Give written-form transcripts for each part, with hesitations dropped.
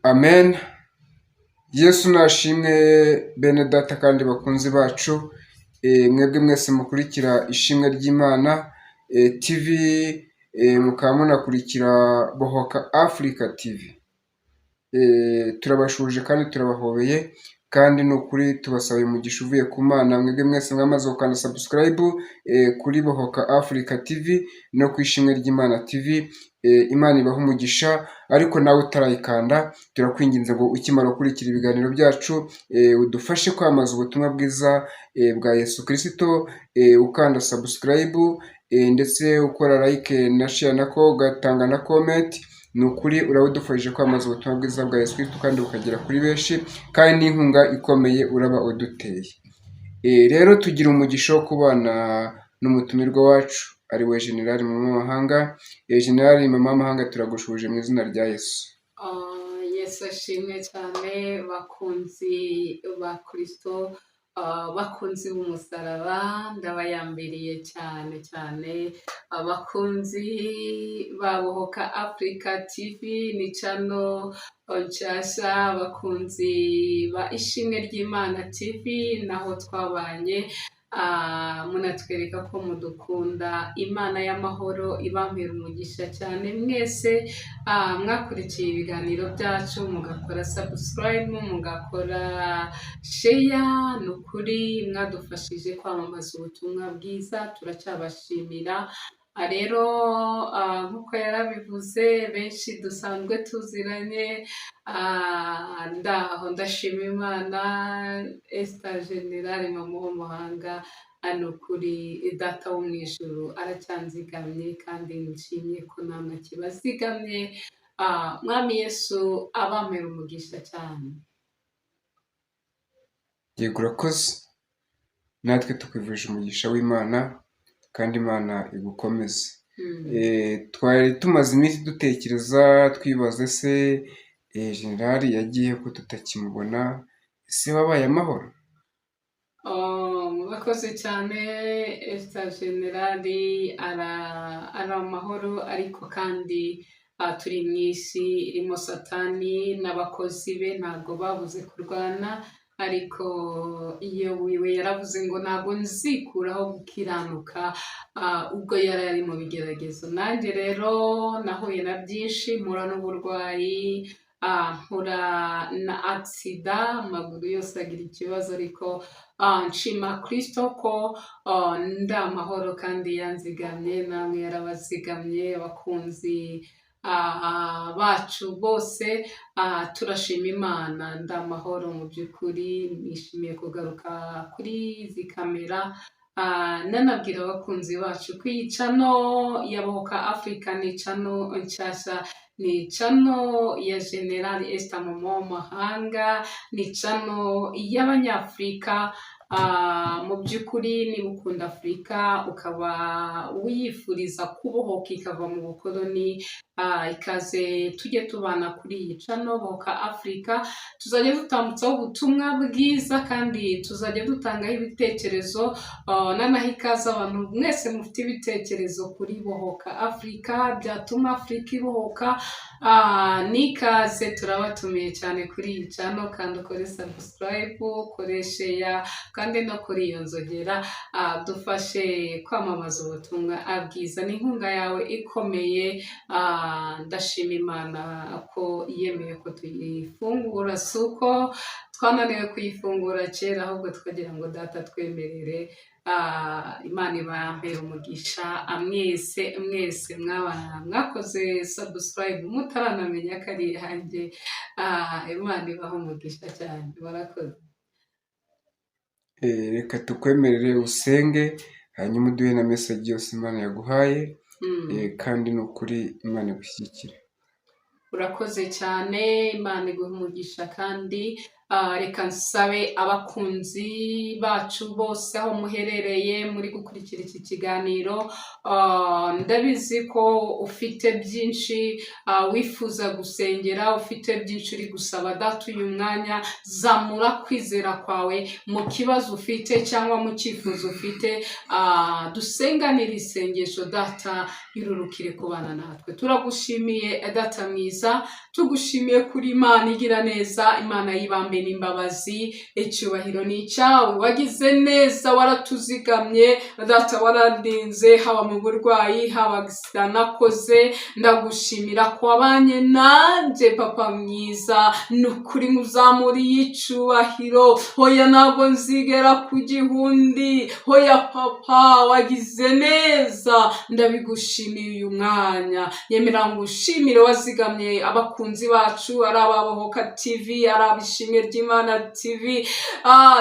Amen. Yesu nashimwe, bene data kandi bakunzi bacu, mwebwe mwese mukurikira Ishimwe ry'Imana TV, mukaba munakurikira Bohoka Africa TV. Turabashuje kandi turabahobeye, kandi ni ukuri tubasabiye umugisha uvuye ku Mana, mwebwe mwese mwamaze gukanda subscribe kuri Bohoka Africa TV no ku Ishimwe ry'Imana TV. Imana ibahe umugisha. Ariko nawe utarayikanda, turakwinginze ngo ukimara gukurikira ibiganiro byacu, udufashe kwamamaza ubutumwa bwiza bwa Yesu Kirisito, ukanda subscribe, ndetse ukora like na share, nako ugatanga na comment. Ni ukuri uraba udufashije kwamamaza ubutumwa bwiza bwa Yesu Kirisito kandi bukagera kuri benshi, kandi n'inkunga ikomeye uraba uduteye. Rero tugira umugisha wo kubana n'umutumirwa wacu, ari we Generali Mama Mahanga. Generali Mama Mahanga, turagushuje mu izina rya Yesu. Ah, Yesu ashimwe cyane, bakunzi ba Kristo, bakunzi b'umusaraba, ndabayambiriye cyane cyane, abakunzi ba Bohoka Africa TV, ni channel nshasha, abakunzi ba Ishimwe ry'Imana TV, naho twabanye, munatwereka ko mudukunda. Imana y'amahoro ibampera umugisha cyane mwese mwakurikiye ibiganiro byacu, mugakora subscribe, mugakora share. Ni ukuri mwadufashije kwamamaza ubutumwa bwiza, turacyabashimira. Rero nk'uko yarabivuze, benshi dusanzwe tuziranye, ndaho ndashima Imana. Esther General Mama w'Amahanga, ni ukuri Data wo mu ijuru aracyanzigamye, kandi nshimye ko namwe akibazigamye. Mwami Yesu abampera umugisha cyane. Yego, urakoze. Natwe tukwifurije umugisha w'Imana, kandi Imana igukomeze. Twari tumaze iminsi dutekereza, twibaza: ese generali yagiye ko tutakimubona? Ese wabaye amahoro? Oh, murakoze cyane. Esther Generali ari amahoro, ariko kandi turi mu isi irimo Satani n'abakozi be, ntabwo babuze kurwana. Ariko iyo wiwe yaravuze ngo ntabwo nzikuraho gukiranuka, ubwo yari ari mu bigeragezo. Nanjye rero nahuye na byinshi, mpura n'uburwayi, mpura na accident, amaguru yose agira ikibazo, ariko nshima Kristo ko ndi amahoro kandi yanzigamye, namwe yarabazigamye, abakunzi bacu bose. Turashima Imana, ndi amahoro mu by'ukuri. Nishimiye kugaruka kuri izi kamera, nanabwira abakunzi bacu ko iyi channel ya Bohoka Africa ni channel nshyashya, ni channel ya General Esther Mama w'Amahanga, ni channel y'Abanyafurika. Mu by'ukuri niba ukunda Afurika, ukaba wiyifuriza kubohoka ikava mu bukoloni, ikaze tujye tubana kuri iyi channel Bohoka Africa. Tuzajya dutambutsaho ubutumwa bwiza kandi tuzajya dutangaho ibitekerezo. Nanaha ikaze abantu mwese mufite ibitekerezo kuri Bohoka Africa byatuma Afurika ibohoka. N'ikaze, turabatumiye cyane kuri iyi channel, kandi ukore subscribe, ukore share, kandi no kuri iyo nzogera, dufashe kwamamaza ubutumwa bwiza. Ni inkunga yawe ikomeye. Ndashima Imana ko yemeye ko tuyifungura. Si uko twananiwe kuyifungura kera, ahubwo twagira ngo Data twemerere. Imana ibampera umugisha mwese mwese mwaba mwakoze subscribe mutaranamenya ko ari iyanjye. Imana ibaha umugisha cyane, barakoze. Reka tukwemerere usenge, hanyuma uduhe na message yose Imana yaguhaye. Kandi ni ukuri Imana igushyigikire. Urakoze cyane, Imana iguha umugisha kandi. Reka nsabe abakunzi bacu bose aho muherereye muri gukurikira iki kiganiro. Ndabizi ko ufite byinshi wifuza gusengera, ufite byinshi uri gusaba Data uyu mwanya. Zamura kwizera kwawe mu kibazo ufite cyangwa mu cyifuzo ufite. Dusenganire isengesho, Data yururukire kubana natwe. Turagushimiye, Data mwiza, tugushimiye kuri Imana igira neza, Imana y'ibambe n'imbabazi. Icyubahiro ni icyawe. Wagize neza, waratuzigamye Data, warandinze haba mu burwayi, haba accident nakoze. Ndagushimira ko wabanye nanjye, Papa mwiza. Ni ukuri nkuzamuriye icyubahiro. Hoya, ntabwo nzigera ku gihundi. Hoya Papa, wagize neza, ndabigushimiye uyu mwanya. Yemera ngo ushimire wazigamye abakunzi bacu, ari ababohoka TV, ari ab'Ishimwe ry'Imana TV.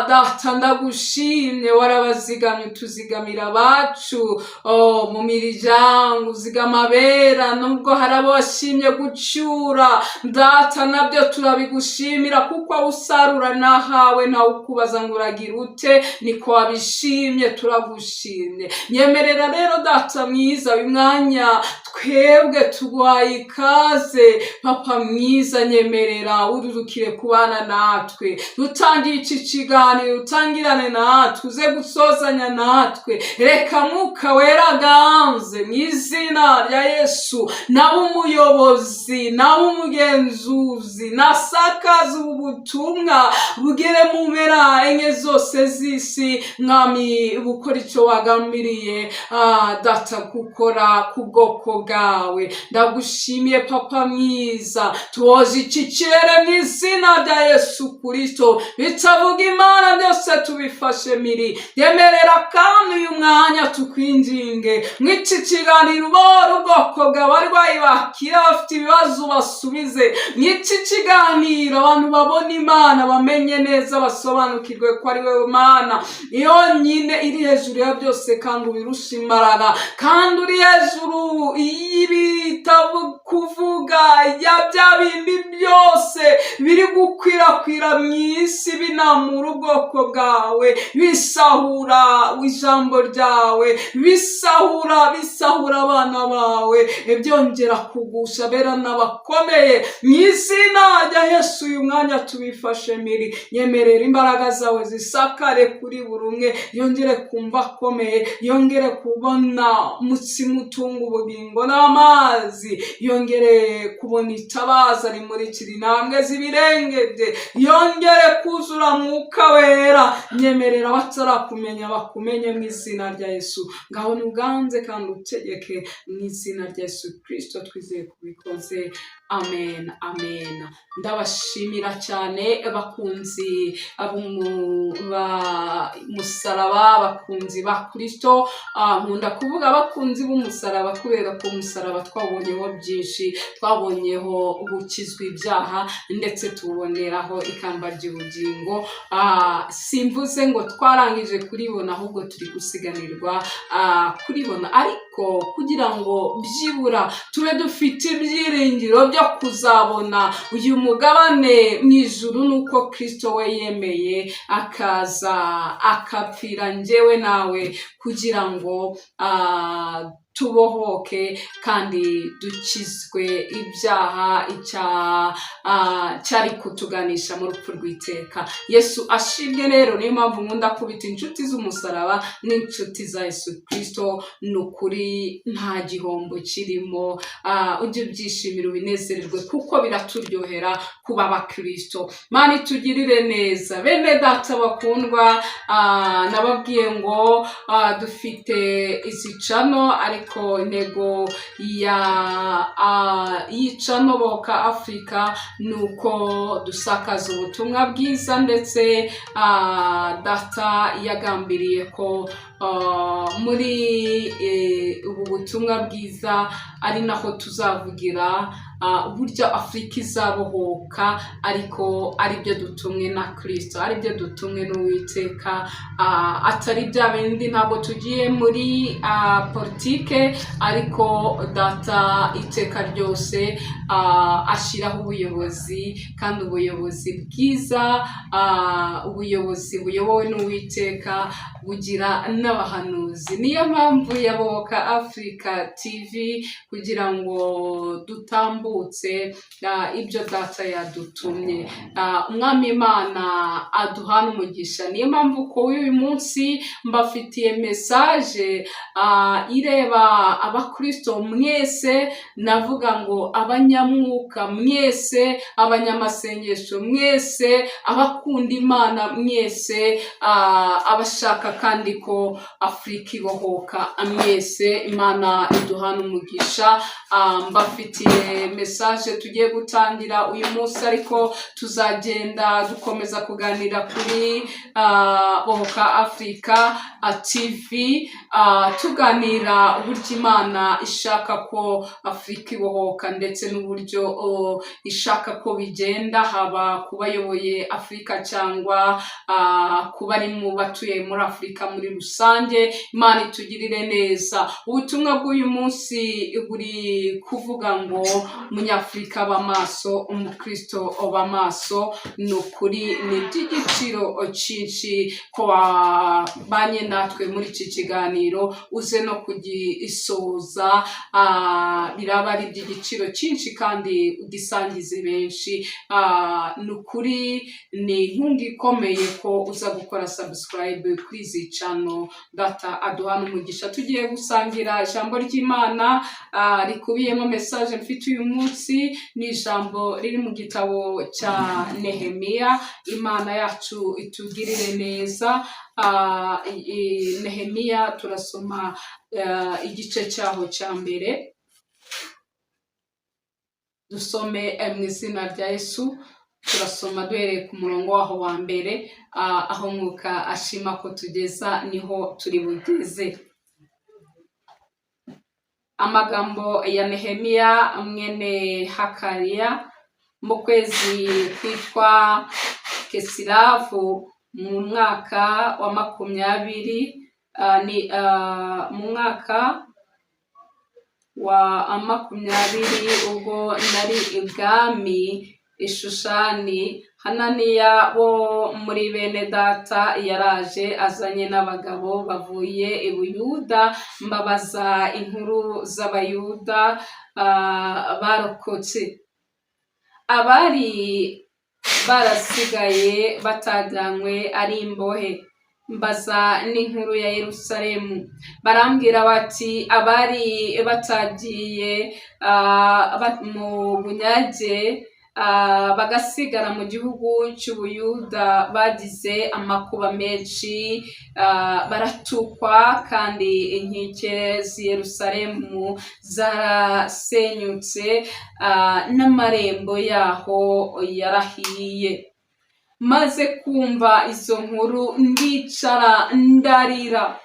Data, ndagushimye, warabazigamye, utuzigamira abacu, oh, mu miryango uzigama abera. Nubwo hari abo washimye gucyura, Data, nabyo turabigushimira, kuko aho usarura nahawe, ntawe ukubaza ngo uragira ute. Niko wabishimye, turagushimye. Nyemerera rero, Data mwiza, uyu mwanya twebwe tuguhaye ikaze. Papa mwiza, nyemerera ururukire kubana natwe. Dutangiye iki kiganiro, utangirane natwe, uze gusozanya natwe. Reka Mwuka Wera aganze mu izina rya Yesu, nawe umuyobozi, nawe umugenzuzi, nasakaze ubu butumwa bugere mu mpera enye zose z'isi. Mwami, bukora icyo wagambiriye, Data, gukora ku bwoko bwawe. Ndagushimiye, Papa mwiza. Tuwoze iki kirere mu izina rya Yesu Kristo, bitavuga Imana byose tubifashe miri. Yemerera kandi uyu mwanya tukwinginge mw'iki kiganiro, ubora ubwoko bw'abarwayi, bakira bafite ibibazo basubize. Mw'iki kiganiro abantu babona Imana, bamenye neza, basobanukirwe ko ari wowe Mana yonyine iri hejuru ya byose, kandi ubirusha imbaraga, kandi uri hejuru y'ibitabo kuvuga ya bya bindi byose biri gukwirakwira mu isi, binamura ubwoko bwawe, bisahura ijambo ryawe, bisahura abana bawe, byongera kugusha bera n'abakomeye. Mu izina rya Yesu, uyu mwanya tubifashe miri. Nyemerera imbaraga zawe zisakare kuri buri umwe, yongere kumva akomeye, yongere kubona umutsima utunga ubugingo n'amazi, yongere kubona itabaza rimurikira intambwe z'ibirenge bye, yongere kuzura Mwuka Wera. Nyemerera batarakumenya bakumenye mu izina rya Yesu. Ngaho nuganze kandi utegeke mu izina rya Yesu Kirisito, twizeye kubikoze. Amen, amen. Ndabashimira cyane, bakunzi ba musaraba, bakunzi ba Kirisito. Nkunda kuvuga abakunzi b'umusaraba kubera ko umusaraba twabonyeho byinshi. Twabonyeho gukizwa ibyaha, ndetse tuboneraho ikamba ry'ubugingo. Simvuze ngo twarangije kuribona, ahubwo turi gusiganirwa kuribona, ariko kugira ngo byibura tube dufite ibyiringiro byo kuzabona uyu mugabane mu ijuru, nuko Kirisito we yemeye akaza akapfira njyewe nawe kugira ngo tubohoke kandi dukizwe ibyaha, icyaha cyari kutuganisha mu rupfu rw'iteka. Yesu ashimwe. Rero niyo mpamvu nkunda kubita inshuti z'umusaraba n'inshuti za Yesu Kirisito. Ni ukuri nta gihombo kirimo. Ujye ubyishimira, ubinezererwe, kuko biraturyohera kuba abakirisito. Mana itugirire neza. Bene Data bakundwa, nababwiye ngo dufite izi channel, ariko intego ya iyi channel Bohoka Afurika ni uko dusakaza ubutumwa bwiza, ndetse Data yagambiriye ko muri ubu butumwa bwiza ari naho tuzavugira. uburyo Afurika izabohoka, ariko aribyo dutumwe na Kristo, aribyo dutumwe n'Uwiteka, atari bya bindi. Ntabwo tugiye muri politike, ariko Data iteka ryose ashyiraho ubuyobozi, kandi ubuyobozi bwiza, ubuyobozi buyobowe n'Uwiteka bugira n'abahanuzi. Niyo mpamvu ya Bohoka Africa TV, kugira ngo dutambutse ibyo Data yadutumye. Umwami Imana aduhana umugisha. Niyo mpamvu ko uyu munsi mbafitiye message ireba abakristo mwese, navuga ngo abanyamwuka mwese, abanyamasengesho mwese, abakunda Imana mwese, abashaka kandi ko Afurika ibohoka mwese, Imana iduhana umugisha. Mbafitiye message tugiye gutangira uyu munsi, ariko tuzagenda dukomeza kuganira kuri Bohoka Africa TV, tuganira uburyo Imana ishaka ko Afurika ibohoka, ndetse n'uburyo ishaka ko bigenda, haba ku bayoboye Afurika cyangwa ku bari mu batuye muri Afurika muri rusange. Imana itugirire neza. Ubutumwa bw'uyu munsi buri kuvuga ngo: "Munyafurika, b'amaso, umukristo b'amaso." Ni ukuri ni iby'igiciro cyinshi ko wabanye natwe muri iki kiganiro, uze no kugisoza, biraba ari iby'igiciro cyinshi, kandi ugisangize benshi. Ni ukuri ni inkunga ikomeye ko uza gukora subscribe kuri izi channel. Data aduhana umugisha. Tugiye gusangira ijambo ry'Imana rikubiyemo message mfite uyu munsi. Ni ijambo riri mu gitabo cya Nehemiya. Imana yacu itugirire neza. Nehemiya, turasoma igice cyaho cya mbere. Dusome mu izina rya Yesu. Turasoma duhereye ku murongo waho wa mbere, aho Mwuka ashima ko tugeza niho turi bugeze. Amagambo ya Nehemiya mwene Hakariya: mu kwezi kwitwa Kesilavu, mu mwaka wa 20, ni mu mwaka wa 20, ubwo nari ibwami i Shushani, Hananiya wo muri bene data yaraje azanye n'abagabo bavuye i Buyuda, mbabaza inkuru z'Abayuda barokotse, abari barasigaye batajyanywe ari imbohe, mbaza n'inkuru ya Yerusalemu. Barambwira bati: abari batagiye mu bunyage, bagasigara mu gihugu cy'Ubuyuda, bagize amakuba menshi, baratukwa, kandi inkike z'i Yerusalemu zarasenyutse, n'amarembo yaho yarahiye. Maze kumva izo nkuru, ndicara ndarira,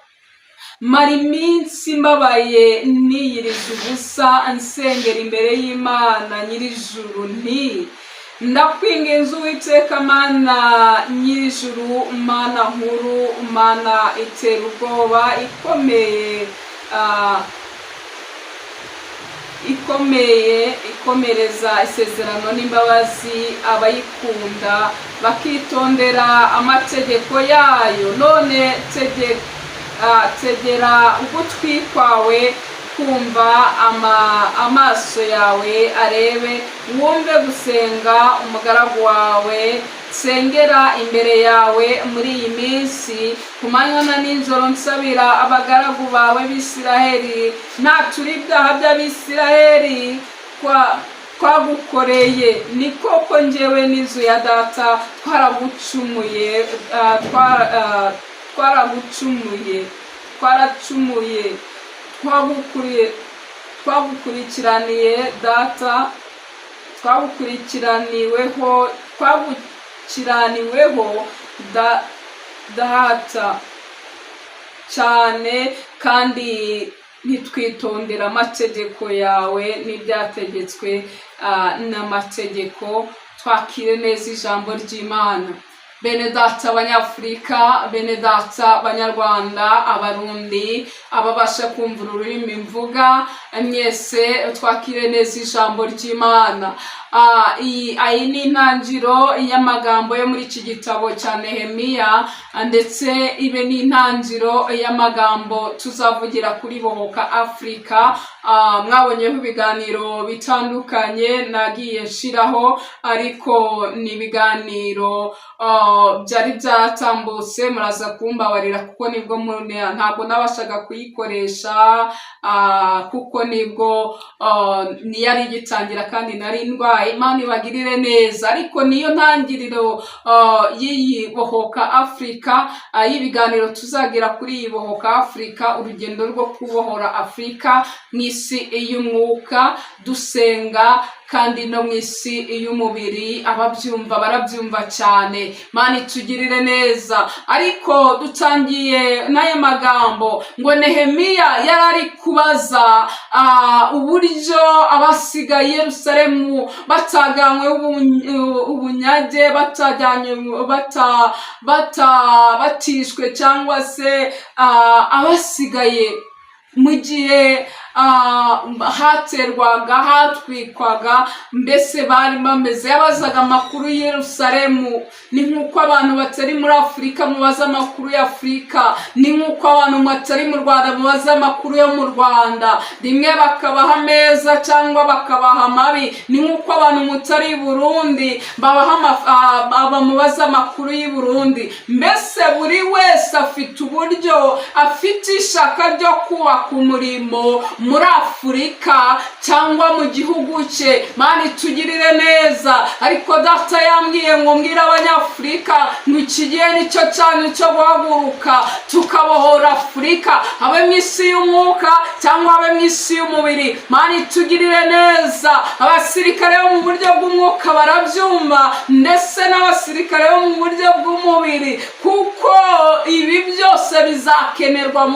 mara iminsi mbabaye, niyiriza ubusa, nsengera imbere y'Imana nyir'ijuru nti: "Ndakwinginze Uwiteka Mana nyir'ijuru, Mana nkuru, Mana itera ubwoba, ikomeye, ikomeye, ikomereza isezerano n'imbabazi abayikunda bakitondera amategeko yayo, none tegera ugutwi kwawe kumva, amaso yawe arebe, wumve gusenga umugaragu wawe nsengera imbere yawe muri iyi minsi ku manywa na nijoro, nsabira abagaragu bawe b'Isiraheli, natura ibyaha by'Abisiraheli twagukoreye. Ni koko njyewe n'inzu ya data twaragucumuye, twaragucumuye, twaracumuye. Twagukurikiraniye Data, twagukurikiraniweho, twagukiraniweho Data cyane, kandi Ntitwitondera amategeko yawe n'ibyategetswe n'amategeko. Twakire neza ijambo ry'Imana. Bene data Abanyafurika, bene data Abanyarwanda, Abarundi, ababasha kumva ururimi mvuga mwese, twakire neza ijambo ry'Imana. Iyi ni intangiriro y'amagambo yo muri iki gitabo cya Nehemiya, ndetse ibe n'intangiriro y'amagambo tuzavugira kuri Bohoka Afurika. Mwabonyeho ibiganiro bitandukanye nagiye nshiraho, ariko ni ibiganiro byari byatambutse. Muraza kumbabarira kuko nibwo ntabwo nabashaga kuyikoresha, kuko nibwo niyari igitangira kandi nari ndwaye. Imana ibagirire neza. Ariko niyo ntangiriro y'iyi Bohoka Afurika, y'ibiganiro tuzagira kuri iyi Bohoka Afurika, urugendo rwo kubohora Afurika mu isi y'umwuka dusenga, kandi no mu isi y'umubiri. Ababyumva barabyumva cyane. Mana itugirire neza. Ariko dutangiye n'aya magambo ngo Nehemiya yari ari kubaza uburyo abasigaye i Yerusalemu bataganywe ubunyage, batajyanye, batishwe, cyangwa se abasigaye mu gihe haterwaga, hatwikwaga, mbese bari bameze. Yabazaga amakuru y'i Yerusalemu. Ni nk'uko abantu batari muri Afurika mubaza amakuru y'Afurika, ni nk'uko abantu batari mu Rwanda mubaza amakuru yo mu Rwanda, rimwe bakabaha meza cyangwa bakabaha mabi. Ni nk'uko abantu mutari i Burundi babaha bamubaza amakuru y'i Burundi. Mbese buri wese afite uburyo afite ishaka ryo kubaka umurimo muri Afurika cyangwa mu gihugu cye. Mana itugirire neza. Ariko data yambwiye ngo mbwire Abanyafurika ngo iki gihe nicyo cyanyu cyo guhaguruka tukabohora Afurika, habe mu isi y'umwuka cyangwa habe mu isi y'umubiri. Mana itugirire neza. Abasirikare bo mu buryo bw'umwuka barabyumva, ndetse n'abasirikare bo mu buryo bw'umubiri, kuko ibi byose bizakenerwa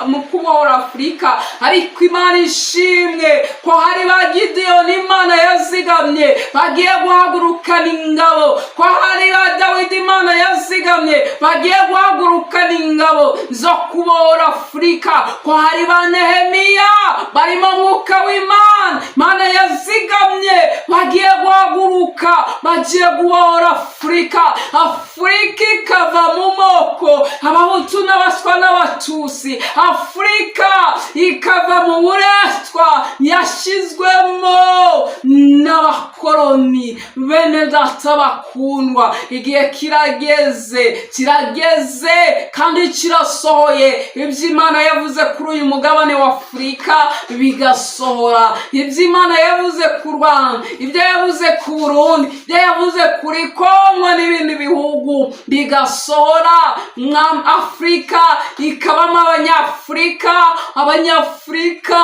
mu kubohora Afurika. Ariko Imana ishimwe ko hari ba Gidiyoni Imana yazigamye bagiye guhagurukana ingabo, ko hari ba Dawidi Imana yazigamye bagiye guhagurukana ingabo zo kubohora Afurika, ko hari ba Nehemiya barimo Mwuka w'Imana Imana yazigamye bagiye guhaguruka, bagiye gubohora Afurika, Afurika ikava mu moko Abahutu n'Abaswa n'Abatutsi, Afurika ikava mu buretwa yashyizwemo n'abakoroni. Bene data bakundwa, igihe kirageze, kirageze kandi kirasohoye. Ibyo Imana yavuze kuri uyu mugabane wa Afurika bigasohora, ibyo Imana yavuze ku Rwanda, ibyo yavuze ku Burundi, ibyo yavuze kuri Kongo n'ibindi bihugu bigasohora. Afurika ikabamo Abanyafurika, Abanyafurika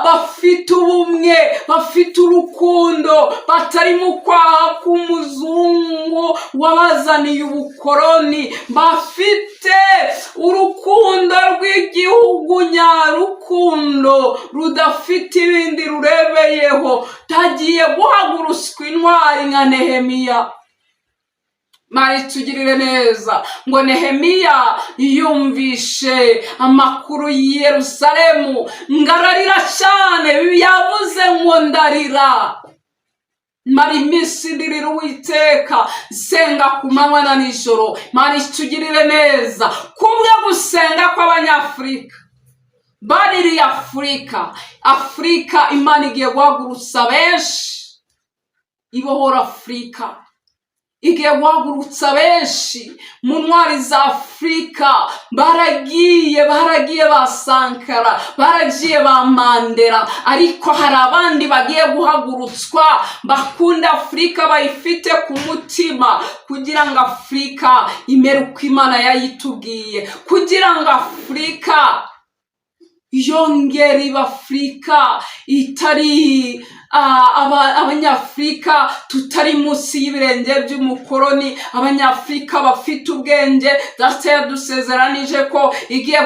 bafite ubumwe, bafite urukundo, batari mu kwaha k'umuzungu wabazaniye ubukoroni, bafite urukundo rw'igihugu nyarukundo rudafite ibindi rurebeyeho. Tagiye guhagurutswa intwari nka Nehemiya. Mari tugirire neza. Ngo Nehemiya yumvishe amakuru y'i Yerusalemu ngo ararira cyane. Yavuze ngo: "Ndarira, mara iminsi ndirira Uwiteka, senga ku manywa na nijoro." Mari tugirire neza. Kubwe gusenga kw'Abanyafurika baririye Afurika, Afurika Imana igiye guhagurutsa benshi ibohora Afurika. Igiye guhagurutsa benshi mu ntwari za Afurika. Baragiye, baragiye ba Sankara, baragiye ba Mandela, ariko hari abandi bagiye guhagurutswa bakunda Afurika, bayifite ku mutima, kugira ngo Afurika imere uko Imana yayitubwiye, kugira ngo Afurika yongere iba Afurika itari Abanyafurika tutari munsi y'ibirenge by'umukoroni, Abanyafurika bafite ubwenge. Data yadusezeranije ko igiye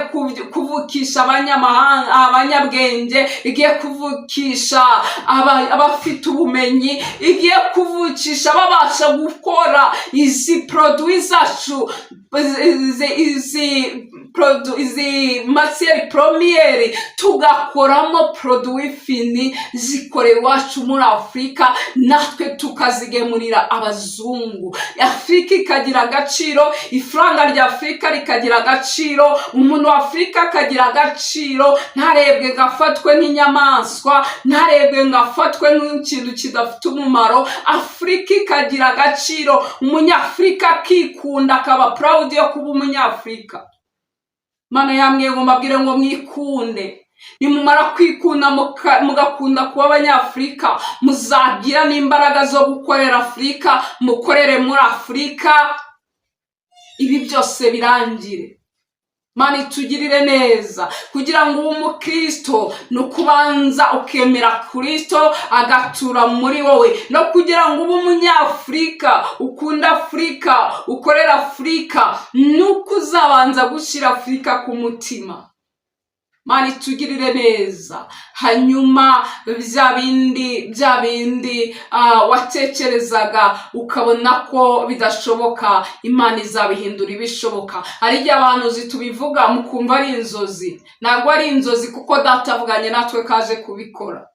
kuvukisha abanyamahanga abanyabwenge, igiye kuvukisha abafite ubumenyi, igiye kuvukisha babasha gukora izi produits zacu, izi matières premières, tugakoramo produits finis zikorewe iwacu muri Afurika, natwe tukazigemurira abazungu. Afurika ikagira agaciro, ifaranga rya Afurika rikagira agaciro, umuntu wa Afurika akagira agaciro, ntarebwe ngo afatwe nk'inyamaswa, ntarebwe ngo afatwe nk'ikintu kidafite umumaro. Afurika ikagira agaciro, Umunyafurika akikunda, akaba proud yo kuba Umunyafurika. Mana yambwiye ngo mbabwire ngo mwikunde. Nimumara kwikunda, mugakunda kuba Abanyafurika, muzagira n'imbaraga zo gukorera Afurika, mukorere muri Afurika, ibi byose birangire. Mana itugirire neza. Kugira ngo ube umukristo ni ukubanza ukemera Kristo agatura muri wowe. No kugira ngo ube Umunyafurika, ukunda Afurika, ukorera Afurika, ni uko uzabanza gushyira Afurika ku mutima. Mana itugirire neza. Hanyuma bya bindi watekerezaga ukabona ko bidashoboka, Imana izabihindura ibishoboka. Hari igihe abahanuzi tubivuga mukumva ari inzozi. Ntabwo ari inzozi, kuko Data avuganye natwe kaje kubikora,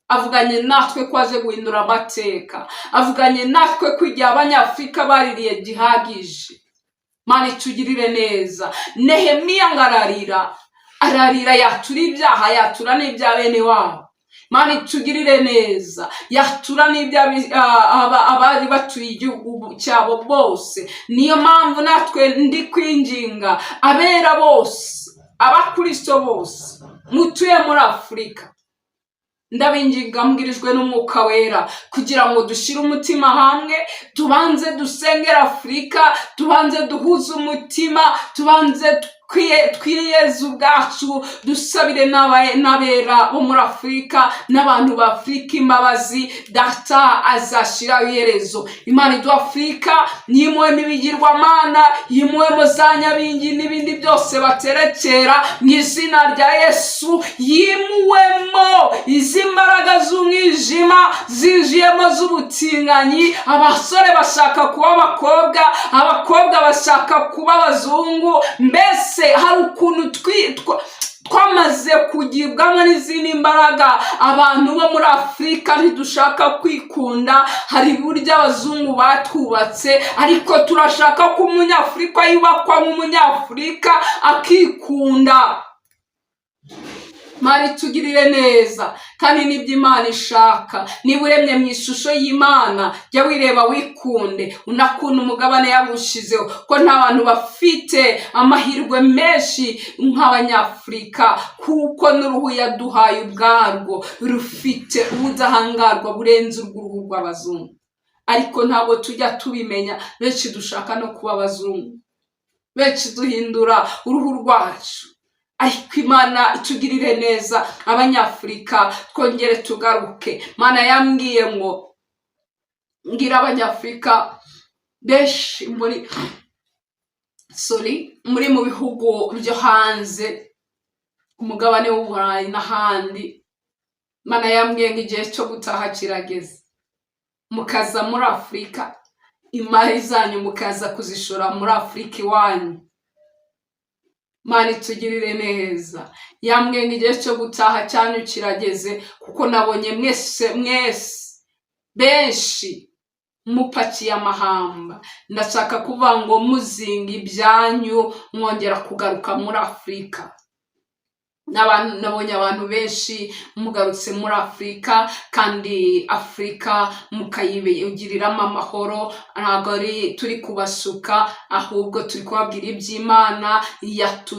avuganye natwe ko aje guhindura amateka, avuganye natwe ko igihe Abanyafurika baririye gihagije. Mana itugirire neza. Nehemiya ngo ararira, ararira, yatura ibyaha, yatura n'ibya bene wabo. Mana itugirire neza. Yatura n'ibyo abari batuye igihugu cyabo bose. Niyo mpamvu natwe ndi kwinginga abera bose, Abakristo bose mutuye muri Afurika, ndabinginga mbwirijwe n'Umwuka Wera, kugira ngo dushyire umutima hamwe, tubanze dusengere Afurika, tubanze duhuze umutima, tubanze twiyeze ubwacu, dusabire n'abera bo muri Afurika n'abantu ba Afurika imbabazi. Data azashyiraho iherezo. Imana iduha Afurika yimuwemo ibigirwamana, yimuwemo za nyabingi n'ibindi byose baterekera mu izina rya Yesu, yimuwemo izi mbaraga z'umwijima zinjiyemo z'ubutinganyi. Abasore bashaka kuba abakobwa, abakobwa bashaka kuba abazungu. Mbese hari ukuntu twamaze kugibwamo n'izindi mbaraga. Abantu bo muri Afurika ntidushaka kwikunda. Hari uburyo abazungu batwubatse, ariko turashaka ko Umunyafurika yubakwa nk'Umunyafurika, akikunda. Mana itugirire neza. Kandi nibyo Imana ishaka. Niba uremye mu ishusho y'Imana, jya wireba, wikunde, unakunda umugabane yawushyizeho, ko nta bantu bafite amahirwe menshi nk'Abanyafurika, kuko n'uruhu yaduhaye ubwarwo rufite ubudahangarwa burenze urw'uruhu rw'abazungu. Ariko ntabwo tujya tubimenya. Benshi dushaka no kuba abazungu, benshi duhindura uruhu rwacu. Ariko Imana itugirire neza. Abanyafurika twongere tugaruke. Mana yambwiye ngo mbwira Abanyafurika benshi muri, sorry, muri mu bihugu byo hanze, umugabane w'Uburayi n'ahandi. Mana yambwiye ngo igihe cyo gutaha kirageze, mukaza muri Afurika, imari zanyu mukaza kuzishora muri Afurika iwanyu. Mana itugirire neza. Yambwiye ngo igihe cyo gutaha cyanyu kirageze, kuko nabonye mwese mwese benshi mupakiye amahamba. Ndashaka kuvuga ngo muzinga ibyanyu, mwongera kugaruka muri Afurika. Nabonye abantu benshi mugarutse muri Afurika, kandi Afurika mukayigiriramo amahoro. Ntabwo ari turi kubasuka, ahubwo turi kubabwira iby'Imana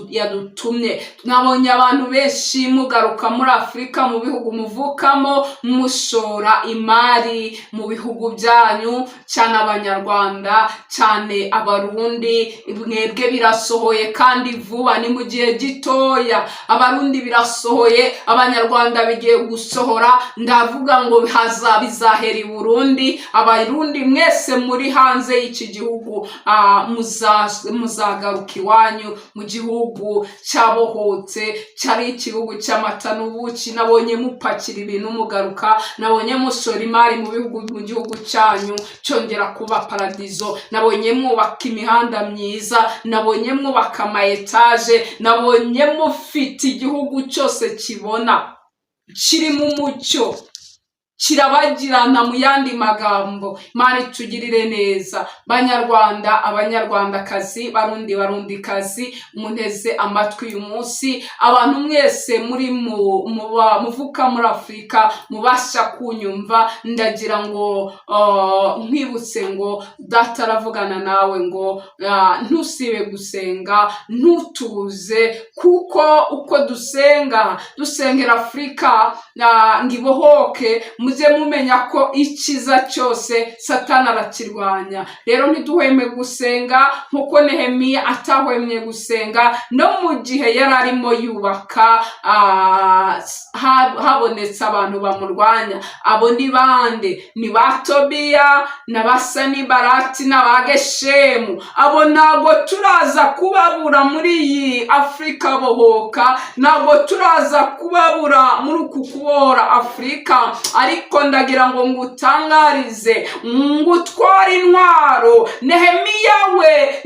yadutumye. Nabonye abantu benshi mugaruka muri Afurika, mu bihugu muvukamo, mushora imari mu bihugu byanyu, cyane Abanyarwanda, cyane Abarundi. Mwebwe birasohoye kandi vuba, ni mu gihe gitoya. Abarundi Abarundi birasohoye, Abanyarwanda bigiye gusohora. Ndavuga ngo haza bizahera i Burundi. Abarundi mwese muri hanze y'iki gihugu, muzagaruka iwanyu mu gihugu cyabohotse, cyari igihugu cy'amata n'ubuki. Nabonye mupakira ibintu mugaruka, nabonye mushora imari mu bihugu, mu gihugu cyanyu cyongera kuba paradizo. Nabonye mwubaka imihanda myiza, nabonye mwubaka ama etaje, nabonye mufite igihugu cyose kibona kirimo umucyo, kirabagirana. Mu yandi magambo, Imana itugirire neza. Banyarwanda, Abanyarwandakazi, Barundi, Barundikazi, munteze amatwi uyu munsi, abantu mwese muri muvuka muri Afurika mubasha kunyumva, ndagira ngo nkwibutse ngo Data aravugana nawe ngo ntusibe gusenga, ntutuze, kuko uko dusenga, dusengera Afurika ngo ibohoke, mujye mumenya ko icyiza cyose Satani arakirwanya. Rero ntiduhweme gusenga nk'uko Nehemiya atahwemye gusenga no mu gihe yari arimo yubaka, habonetse abantu bamurwanya. Abo ni bande? Ni ba Tobiya na ba Sanibarati na ba Geshemu. Abo ntabwo turaza kubabura muri iyi Afurika bohoka, ntabwo turaza kubabura muri uku kubohora Afurika. Ariko ndagira ngo ngutangarize ngutware intwaro. Nehemiya we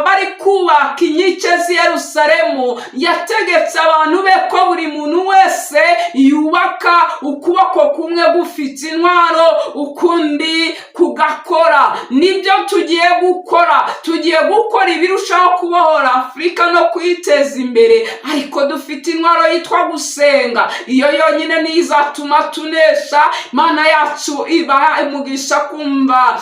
bari kubaka inkike z'i Yerusalemu, yategetse abantu be ko buri muntu wese yubaka ukuboko kumwe gufite intwaro, ukundi kugakora. Nibyo tugiye gukora, tugiye gukora ibirushaho kubohora Afurika no kuyiteza imbere, ariko dufite intwaro yitwa gusenga. Iyo yonyine niyo izatuma tunesha. Imana yacu ibaha umugisha kumva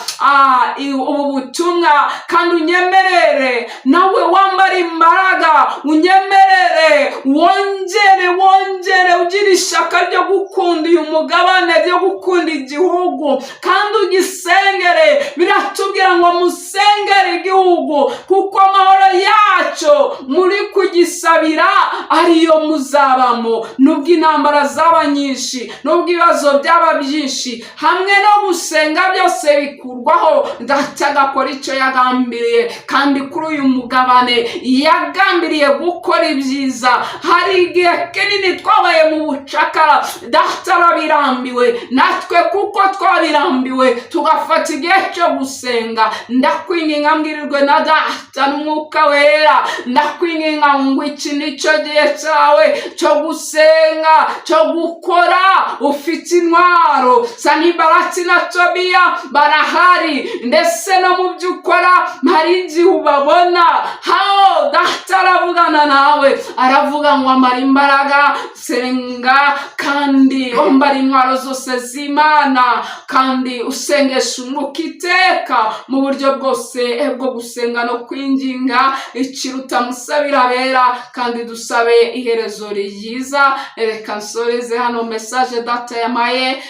ubu butumwa, kandi unyemerere nawe wambara imbaraga, unyemerere wongere wongere ugira ishyaka ryo gukunda uyu mugabane, ryo gukunda igihugu, kandi ugisengere. Biratubwira ngo musengere igihugu, kuko amahoro yacyo muri kugisabira ariyo muzabamo. Nubwo intambara zaba nyinshi, nubwo ibibazo byaba byinshi, hamwe no gusenga byose bikurwaho. Data agakora icyo yagambiriye, kandi kuri uyu mugabane yagambiriye gukora ibyiza. Hari igihe kinini twabaye mu bucakara, Data arabirambiwe, natwe kuko twabirambiwe tugafata igihe cyo gusenga. Ndakwinginga, mbwirirwe na Data n'Umwuka Wera, ndakwinginga ngo iki nicyo gihe cyawe cyo gusenga, cyo gukora ufite intwaro. Sanibarati na Tobiya barahari, ndetse no mu byo ukora hari igihe ubabona. Hawo Data aravugana nawe, aravuga ngo amara imbaraga, senga kandi wambara intwaro zose z'Imana, kandi usengesha Umwuka iteka mu buryo bwose bwo gusenga no kwinginga. Ikiruta musabira abera, kandi dusabe iherezo ryiza. Reka nsoreze hano. Message Data yampaye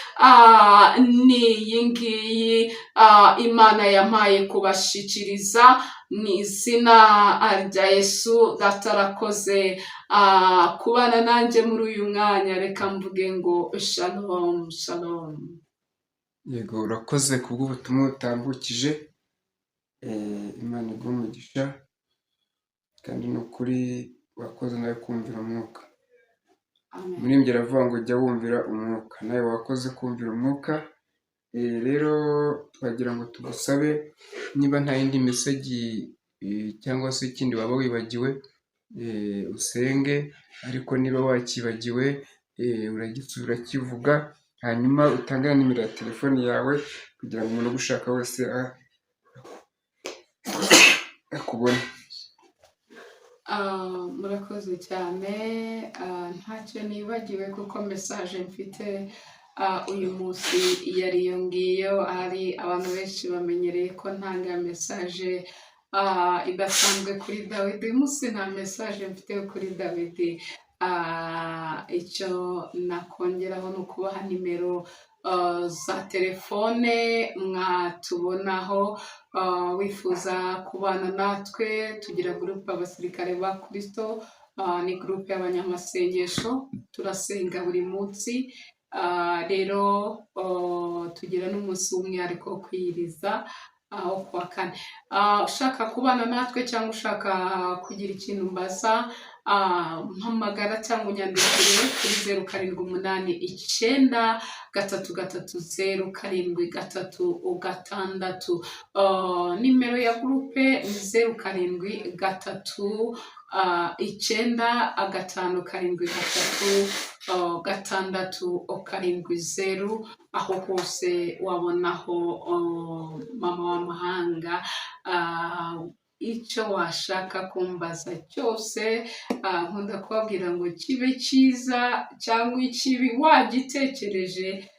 ni iyi ngiyi, Imana yampaye kubashikiriza mu izina rya Yesu. Data arakoze kubana nanjye muri uyu mwanya. Reka mvuge ngo shalom, shalom. Yego, urakoze kubw'ubutumwa utambukije. Imana iguhe umugisha, kandi ni ukuri wakoze nawe kumvira Umwuka. Amen. Umuririmbyi aravuga ngo jya wumvira Umwuka, nawe wakoze kumvira Umwuka. Rero twagira ngo tugusabe, niba nta yindi message cyangwa se ikindi waba wibagiwe, usenge, ariko niba wakibagiwe urakivuga, hanyuma utange na nimero ya telefoni yawe kugira ngo umuntu ugushaka wese akubone. Murakoze cyane. Ntacyo nibagiwe, kuko message mfite uyu munsi yari iyo ngiyo. Hari abantu benshi bamenyereye ko ntanga message idasanzwe kuri Dawidi. Uyu munsi nta message mfite kuri Dawidi. Icyo nakongeraho ni ukubaha nimero za telefone mwatubonaho. Wifuza kubana natwe, tugira groupe Abasirikare ba Kristo. Ni groupe y'abanyamasengesho, turasenga buri munsi. Rero tugira n'umunsi w'umwihariko wo kwiyiriza wo kuwa kane. Ushaka kubana natwe cyangwa ushaka kugira ikintu mbaza, mpamagara cyangwa unyandikire kuri 0789330736. Nimero ya groupe ni 073 9573 670. Aho hose wabonaho Mama w'Amahanga. Icyo washaka kumbaza cyose, nkunda kubabwira ngo kibe cyiza cyangwa ikibi wagitekereje,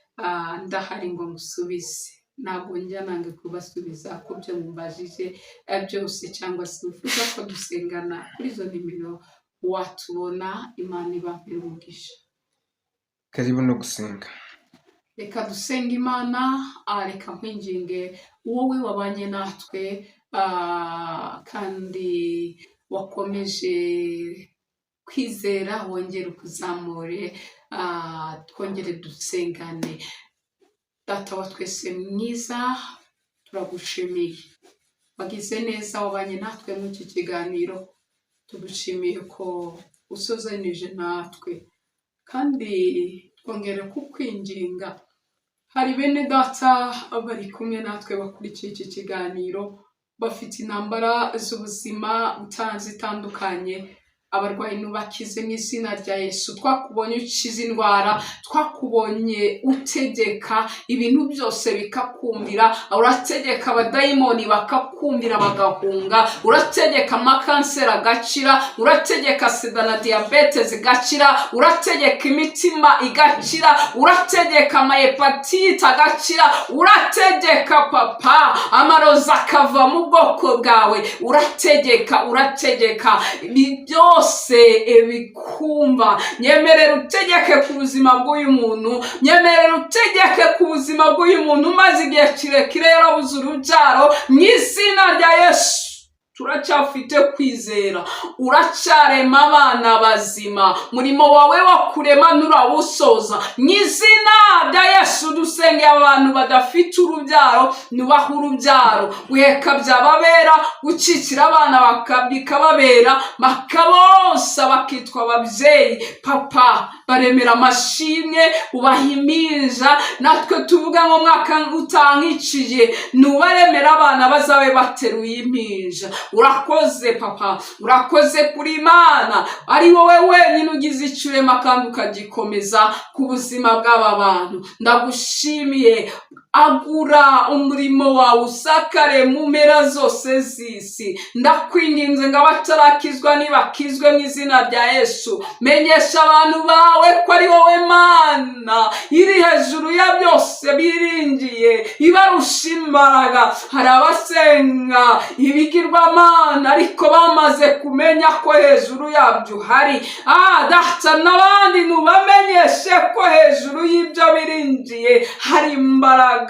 ndahari ngo ngusubize. Ntabwo njya nanga kubasubiza ku byo mumbajije byose, cyangwa se wifuza ko dusengana, kuri izo nimero watubona. Imana ibampere umugisha. Karibu no gusenga. Reka dusenge Imana. Reka nkwinginge wowe wabanye natwe kandi wakomeje kwizera, wongere ukuzamure, twongere dusengane. Data wa twese mwiza, turagushimiye, wagize neza, wabanye natwe muri iki kiganiro. Tugushimiye ko usozanije natwe, kandi twongere kukwinginga. Hari bene data bari kumwe natwe bakurikiye iki kiganiro, bafite intambara z'ubuzima zitandukanye. Abarwayi nubakize mu izina rya Yesu. Twakubonye ukiza indwara, twakubonye utegeka ibintu byose bikakumvira, urategeka abadayimoni bakakumvira bagahunga, urategeka amakanseri agakira, urategeka sida na diyabete zigakira, urategeka imitima igakira, urategeka amahepatite agakira, urategeka papa amarozi akava mu bwoko bwawe, urategeka, urategeka ibi byose bikumva. Nyemerera utegeke ku buzima bw'uyu muntu, nyemerera utegeke ku buzima bw'uyu muntu umaze igihe kirekire yarabuze urubyaro. Mu izina rya Yesu, turacyafite kwizera, uracyarema abana bazima, umurimo wawe wo kurema nturawusoza. Mu izina rya Yesu, dusengeye abantu badafite urubyaro, nubaha urubyaro. Guheka byababera, gukikira abana bikababera, bakabonsa bakitwa ababyeyi. Papa, baremera amashimwe, ubahimiriza natwe tuvuga ngo mwaka utankiciye, nubaremera abana bazabe bateruye impinja. Urakoze papa, urakoze kuri Imana ari wowe wenyine ugize icyo urema kandi ukagikomeza ku buzima bw'aba bantu. Ndagushimiye. Agura umurimo wawe usakare mu mpera zose z'isi. Ndakwinginze ngo abatarakizwa nibakizwe mu izina rya Yesu. Menyesha abantu bawe ko ari wowe Mana iri hejuru ya byose biringiye, ibarusha imbaraga. Hari abasenga ibigirwamana ariko bamaze kumenya ko hejuru yabyo uhari. Data, n'abandi ntubamenyeshe ko hejuru y'ibyo biringiye hari imbaraga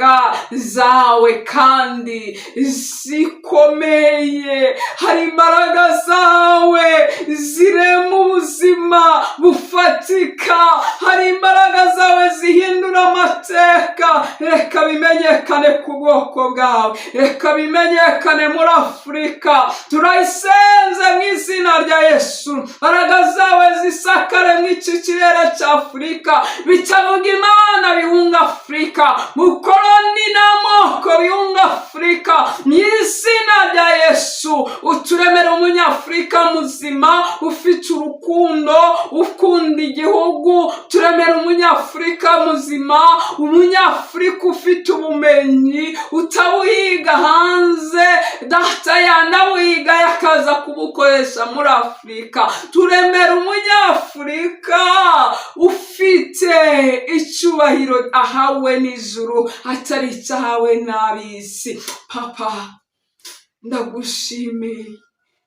zawe kandi zikomeye, hari imbaraga zawe zirema ubuzima bufatika, hari imbaraga zawe zihindura amateka. Reka bimenyekane ku bwoko bwawe, reka bimenyekane muri Afurika. Turayisenze mu izina rya Yesu. Imbaraga zawe zisakare mu iki kirere cya Afurika, bitavuga Imana bihunga Afurika, bukoroni n'amoko bihunga Afurika mu izina rya Yesu. Uturemere umunyafurika muzima ufite urukundo, ukunda igihugu. Turemere umunyafurika muzima, umunyafurika ufite ubumenyi, utabuhiga hanze, data, yanabuhiga yakaza kubukoresha muri Afurika. Turemere umunyafurika ufite icyubahiro ahawe n'ijuru, atari icyo ahawe n'ab'isi. Papa, ndagushimiye,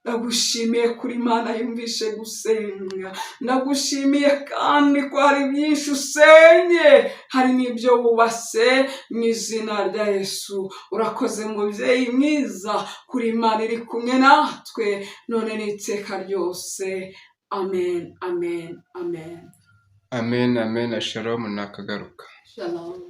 ndagushimiye kuri Imana yumvishe gusenga. Ndagushimiye kandi ko hari byinshi usenye, hari n'ibyo wubase mu izina rya Yesu. Urakoze mubyeyi mwiza, kuri Imana iri kumwe natwe none n'iteka ryose. Amen, amen, amen. Amen, amen. Shalom, nakagaruka. Shalom.